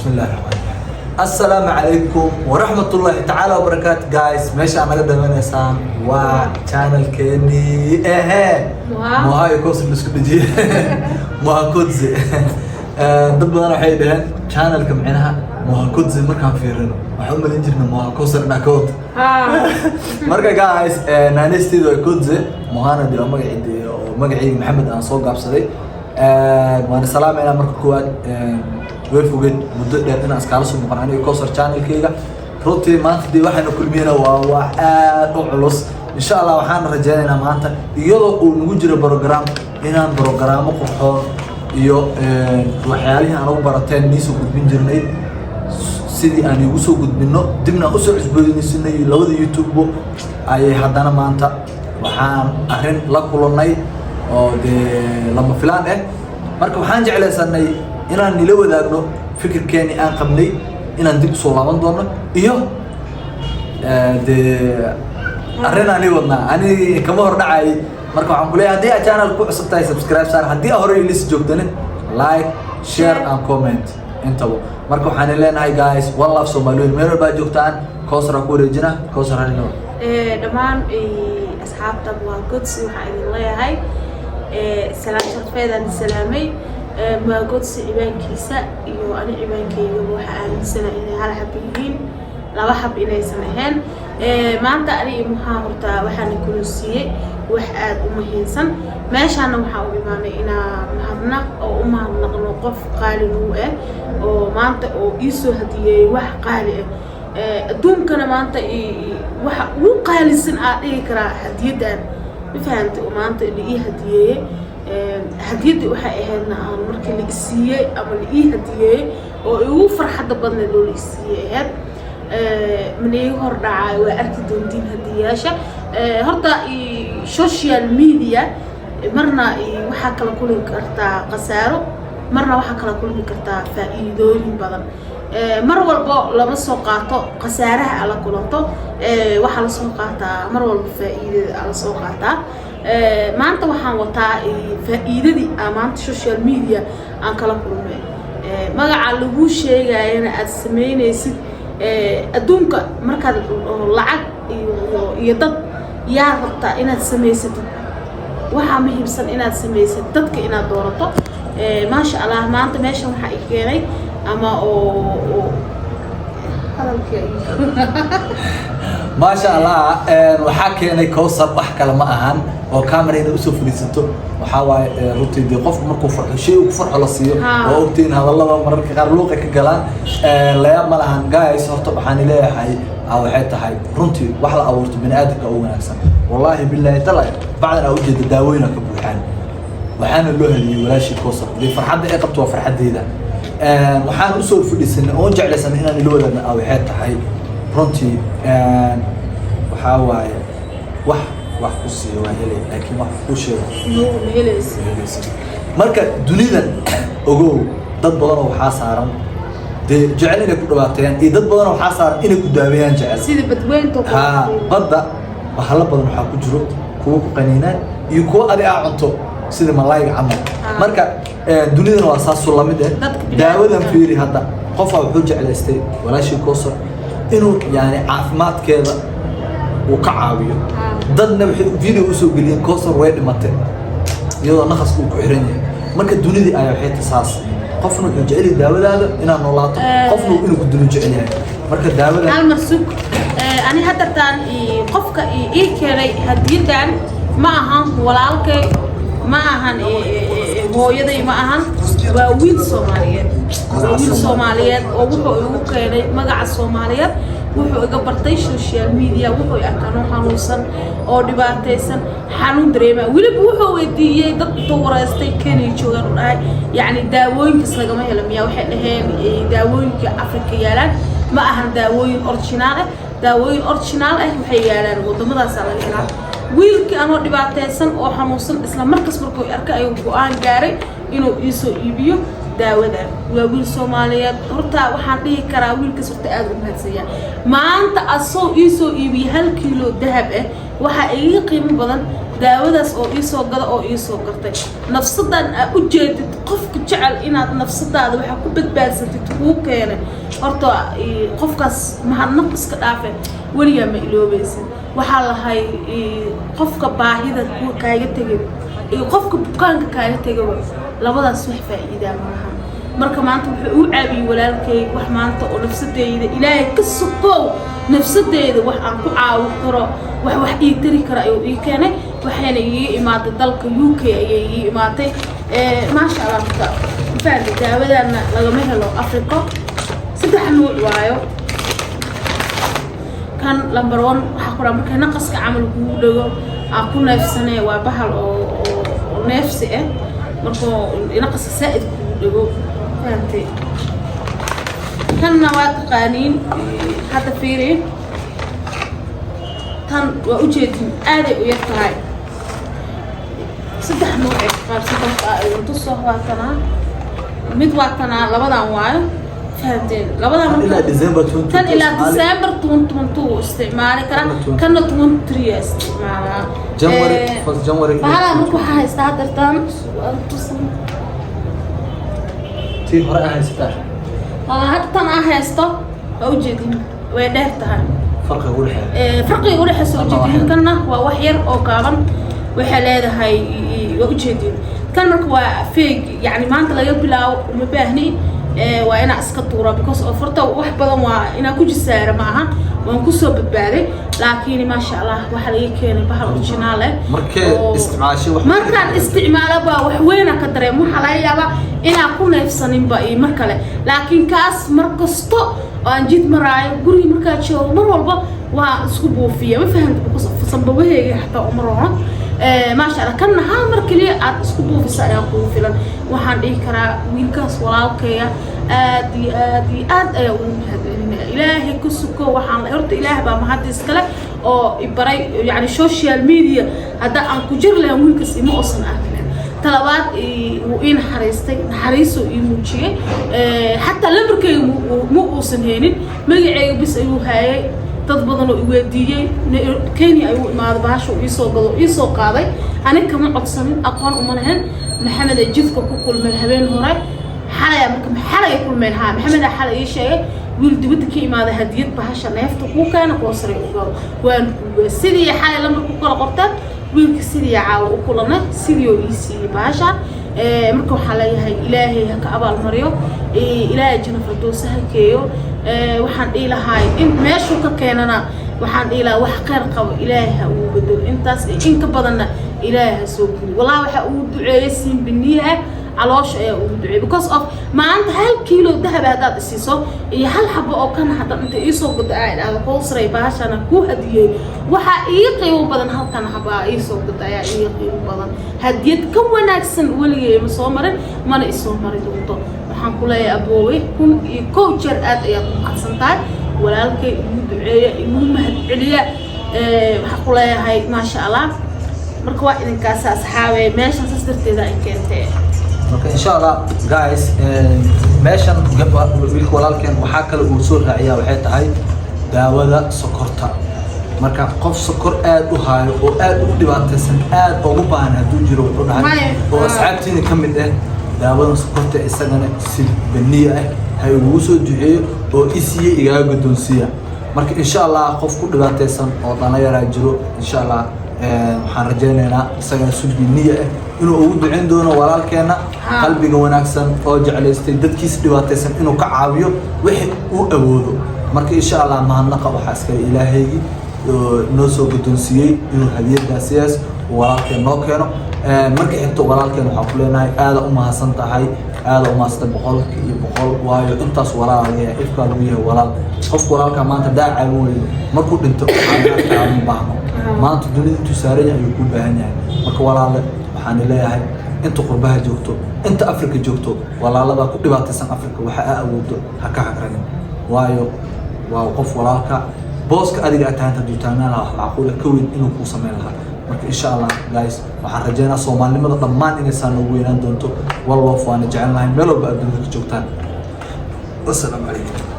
Bismillahi raxmaan raxiim. Assalaamu calaykum waraxmatullaahi tacaala wabarakaatu. Guys, meesha aad naga dawanaysaan waa channelkeenii ehe. Moha. Moha iyo Kowsar la isku dhejiyey, Moha Kodze. Dad badan waxay dhaheen channelka micnaha Moha Kodze markaan fiirino waxaan u malin jirnay Moha Kowsar dhakood. Marka guys, naaneysteedu waa Kodze, Mohana dee waa magacii oo magacayga Maxamed aan soo gaabsaday. Waana salaameynaa marka koowaad. Way fogeed muddo dheer inaan iskaala soo noqon aniga Kowsar channelkayga. Runtii maanta dee waxaanu kulmiyena waa wax aad u culus. Insha Allah waxaan rajaynaynaa maanta, iyadoo uu nagu jiro program, inaan programmo qurxoon iyo waxyaalihii aan ugu barateen niisoo gudbin jirnay sidii aan igu soo gudbino, dibna usoo cusboonaysinay labada YouTube ayay. Haddana maanta waxaan arrin la kulannay oo dee lama filaan ah. Marka waxaan jeclaysanay inaan nila wadaagno fikirkeeni aan qabnay inaan dib usoo laaban doono iyo dee arrin ani wadnaa ani kama hor dhacay. Marka waxaan ku leeyahay, haddii aad channel ku cusub tahay, subscribe saar. Haddii aad horey ilis joogtana, like, share and comment intaba. Marka waxaan leenahay guys, one love, Soomaaliyeed meel walbaa joogtaan. Kowsar ku wareejina. Kowsar, halino. Dhammaan asxaabta Moha Godsi waxaan idin leeyahay salaan sharfeedaan salaamay. Moha Godsi ciwaankiisa iyo ani ciwaankaygaba waxaa aaminsana inay hal xab yihiin, laba xab inaysan ahayn. Maanta ani maxaa horta waxaana kulansiiyey wax aada u muhiimsan. Meeshaana waxaa u imaanay inaa mahadnaq oo u mahadnaqno qof qaali nagu ah oo maanta oo iisoo hadiyeeyey wax qaali ah. Adduunkana maanta waxa ugu qaalisan aa dhihi karaa hadiyaddan, ma fahamtay? Oo maanta la ii hadiyeeyey. Hadiyaddii waxay ahaydna aan markii la isiiyey ama la ii hadiyeeyey oo igu farxadda badneed oo la isiiyey ahayd. Mana iga hor dhacaayo, waa arki doontiin hadiyayaasha. Horta social media marna waxaa kala kulmi kartaa khasaaro, marna waxaa kala kulmi kartaa faa'iidooyin badan. Mar walbo lama soo qaato khasaaraha ala kulanto, waxaa lasoo qaataa mar walba faa'iidada ala soo qaataa. Maanta waxaan wataa faa'iidadii aan maanta social media aan kala kulmay. Magaca lagu sheegayana aad sameynaysid adduunka markaad lacag iyo dad yaa rabtaa inaad samaysatid, waxaa muhiimsan inaad samaysid dadka inaad doorato. Maasha Allah, maanta meeshan waxaa i keenay ama oo hadalkii. Maasha Allah, waxaa keenay Kowsar wax kale ma ahan oo camera inay usoo fadhiisato. Waxaa waaye runtii dee qofku markuu farxo, shay uu ku farxo la siiyo. Waa ogtiin hadallada mararka qaar luuqa ka galaan, layaab ma lahan. Guys, horta waxaan leeyahay waxay tahay runtii wax la abuurto bini aadamka ugu wanaagsan. Wallaahi bilaahi talaa bacdan aa ujeeda daawooyina ka buuxaan, waxaana loo heliyey walaashii Kowsar. Dee farxadda ay qabto waa farxaddeyda. Waxaan usoo fadhiisanay oon jeclaysanay inaan ila wadaagno waxay tahay runtii waxaa waaye wax ku siiyo waa helay, laakiin wax ku sheego ma helaysa. Helaysid. Marka dunidan ogow, dad badanoo waxaa saaran dee jecel inay ku dhawaateeyaan iyo dad badanoo waxaa saaran inay ku daaweeyaan jecel. Sida badweynta oo Ha. kale. Badda bahalo badan waxaa ku jiro kuwo ku qaniinaan iyo kuwo adi aa cunto sida malayga camal. Marka dunidana waa saasu lamid eh. Dadka bini'aadamka. Daawadan fiiri hadda, qofaa wuxuu jeclaystay walaashii Kowsar inuu yani caafimaadkeeda uu ka caawiyo. Dadna waxay video usoo geliyeen Kowsar way dhimatay iyadoo naqaska uu ku xiran yahay. Marka dunidii ayaa waxay tasaas, qofna wuxuu jecel yahay daawadaada inaad noolaato, qofna inuu ku dilo jecel yahay. Marka daawada Hal mar sug. Ani haddartaan qofka ii keenay hadiyadan ma ahan walaalkay, ma ahan hooyaday, ma ahan, waa wiil Soomaaliyeed. Waa wiil Soomaaliyeed oo wuxuu igu keenay magaca Soomaaliyeed. Wuxuu iga bartay social media, wuxuu i arkaan oo xanuunsan oo dhibaataysan, xanuun dareema. Weliba wuxuu weydiiyey dad intuu wareystay Kenya joogaan, u dhahay yacni daawooyinkaas lagama helo miya? Waxay dhaheen daawooyinka Afrika yaalaan ma ahan daawooyin original ah. Daawooyin original ah waxay yaalaan waddamadaasaa laga helaa. Wiilkii anoo dhibaataysan oo xanuunsan, isla markas markuu i arkay ayuu go-aan gaaray inuu iisoo iibiyo daawadan. Waa wiil Soomaaliyeed. Horta waxaan dhihi karaa wiilkaas horta aada u mahadsanya. Maanta asoo iisoo iibiyey 1 kiilo dahab ah, waxaa iga qiimo badan daawadaas oo iisoo gada oo iisoo gartay nafsadan aa u jeedid qofka. jecel inaad nafsadaada waxaa ku badbaadsatid kuu keenay. Horta qofkaas mahadnaq iska dhaafe, weligaa ma iloobaysid. Waxaa lahay qofka baahida kaaga tegay iyo qofka bukaanka kaaga tegaba, labadaas wax faa'iidaa malaha. Marka maanta wuxuu u caawiyey walaalkay wax maanta oo nafsadeyda, Ilaahay ka sokow, nafsadeyda wax aan ku caawin karo, wax ii tari kara ayuu ii keenay. Waxayna iiga imaatay dalka UK ayay ii imaatay, maasha Allah. Marka mafahamtay, daawadana lagama helo Africa. Saddex nuuc waayo. Kan number one waxaa ku dhaha markay naqaska camal kugu dhego aa ku neefsanee, waa bahal oo neefsi ah markuu naqaska saa'id kugu dhego, fahamtay? Kanna waa taqaaniin. Hadda fiiri, tan waa ujeedin, aaday u yar tahay. Saddex nuuc ay ka qaybsan kartaa. Ay tuso, waa tanaa, mid waa tanaa, labadan waayo, fahamteen? Labadan marka ilaa December 22. Tan ilaa December 2022 isticmaali karaa. Kana. Kana 23 isticmaalaa. January, first January. Bahalaa marka waxaa haystaa haddartan tusan. Tii hore ah haysataa. Hadda tan aan haysto waa ujeedin, way dheer tahay. Farqiga u dhexeeya. Farqiga udhexeysa. Ama wax ujeedin yar. Kanna waa wax yar oo gaaban waxay leedahay, waa ujeedin. Kan marka waa fake, yani maanta laga bilaabo uma baahni. Waa inaa iska tuura because of horta wax badan waa inaa ku jisaara ma aha, waan kusoo badbaaday. Laakiin maasha Allah, waxaa laga keenay bahal original eh. Markee isticmaashay wax Markaan isticmaalo baa wax weyna ka dareemo. Waxaa laga yaabaa inaan ku neefsaninba iyo mar kale, laakiin kaas mar kasto oo aan jid maraayo, guriga markaa joogo, mar walba waa isku buufiya, ma fahamta? Because of sanbabaheyga xataa uma roono. Maasha Allah, kanna hal mar keliya aad isku buufisa ayaa kugu filan. Waxaan dhihi karaa wiilkaas walaalkaya aad iyo aad iyo aad ayaa ugu mahadcelinaya. Ilaahay ku suko, waxaan horta Ilaah baa mahad iskale oo i baray, yani social media hadda aan ku jiri lahayn wiilkaas ima uusan arkin. Talabaad, wuu ii naxariistay, naxariisuu ii muujiyey. Xataa lambarkayga ma uusan heenin, magacayga bis ayuu haayay. Dad badan oo iweydiiyey, Kenya ayuu imaaday, bahasha uu iisoo gado, iisoo qaaday. Anig kama codsanin, aqoon uma lahayn. Maxamed ay jidka ku kulmeen habeen hore, xalaya marka xalay ay kulmeen. Haa, Maxamedaa xalay ii sheegay, wiil dibadda ka imaaday hadiyad bahasha neefta kuu keena, koosray uga waan kuuga. Sidii xalay lambar ku kala qorteen wiilka, sidii caawa u kulanay, sidii oo ii siiyey bahasha. Marka waxaa leeyahay Ilaahay ha ka abaalmariyo, Ilaahay janno firdowsa ha keeyo. Waxaan dhihi lahaay in meeshuu ka keenana, waxaan dhihi lahaa wax khayr qabo Ilaahay ha ugu bedelo, intaas iyo in ka badanna Ilaahay ha soo geliyo. Wallahi waxaa ugu duceeyey siimbiniye ah, caloosha ayaa ugu duceeyey, because of maanta 1 kiilo dahaba haddaad isiiso iyo hal xabo oo kana haddaad inta iisoo gado aa idhaahdo kowsray bahashana kuu hadiyey, waxaa ii qiimo badan halkan xabaa iisoo gado ayaa ii qiimo badan. Hadiyad ka wanaagsan weligay ma soo marin, mana isoo mari doonto. Waxaan ku leeyahay aboowe, 1001 jeer aad ayaad u mahadsan tahay. Walaalkay igu duceeya, igu mahad celiya. Waxaan ku leeyahay maasha Allah. Marka waa idinkaas, asxaabe, meeshan saas darteeda ay keentee. Marka insha Allah guys, meeshan wiilka walaalkeen waxaa kale uu soo raaciyaa waxay tahay daawada sokorta. Marka qof sokor aad u haayo oo aad u dhibaataysan, aad ugu baahan hadduu jiro, wuxuu dhahay oo asxaabtiina ka mid ah, daawada sokorta isagana si baniya ah ha igugu soo duceeyo oo isiiya igaga guddoonsiiya. Marka insha Allah qof ku dhibaataysan oo dhallinyaraa jiro, insha Allah waxaan rajaynaynaa isagana si biniya ah inuu ugu duceyn doono walaalkeena qalbiga wanaagsan oo jeclaystay dadkiisa dhibaataysan inuu ka caawiyo wixii uu awoodo. Marka insha Allah mahadnaqa waxaa iskale Ilaahaygii oo noo soo guddoonsiiyey inuu hadiyadaasiyaas uu walaalkeen noo keeno. Marka xigto walaalkeen waxaan ku leenahay aada u mahadsan tahay, aada u mahadsan 100%. Waayo intaas walaal laga yahay, ifkaa lagu yahay walaal. Qofka walaalkaa maanta daa caawin weydo, markuu dhinto caawinaadkaa ma baahno. Maanta dunida intuu saaran yahay ayuu kuu baahan yahay. Marka walaale, waxaan leeyahay inta qurbaha joogto, inta Afrika joogto, walaaladaa ku dhibaataysan Afrika, waxa aa awoodo ha ka hagranin. Waayo waa qof walaalka, booska adiga aad tahanta hadduu taagnaan lahaa, wax macquula ka weyn inuu kuu samayn lahaa. Marka insha Allah guys, waxaan rajeynaa Soomaalinimada dhammaan inay noogu weynaan doonto. One love, waana jecel lahay meel walba aad dunida ka joogtaan. Wassalaamu calaykum.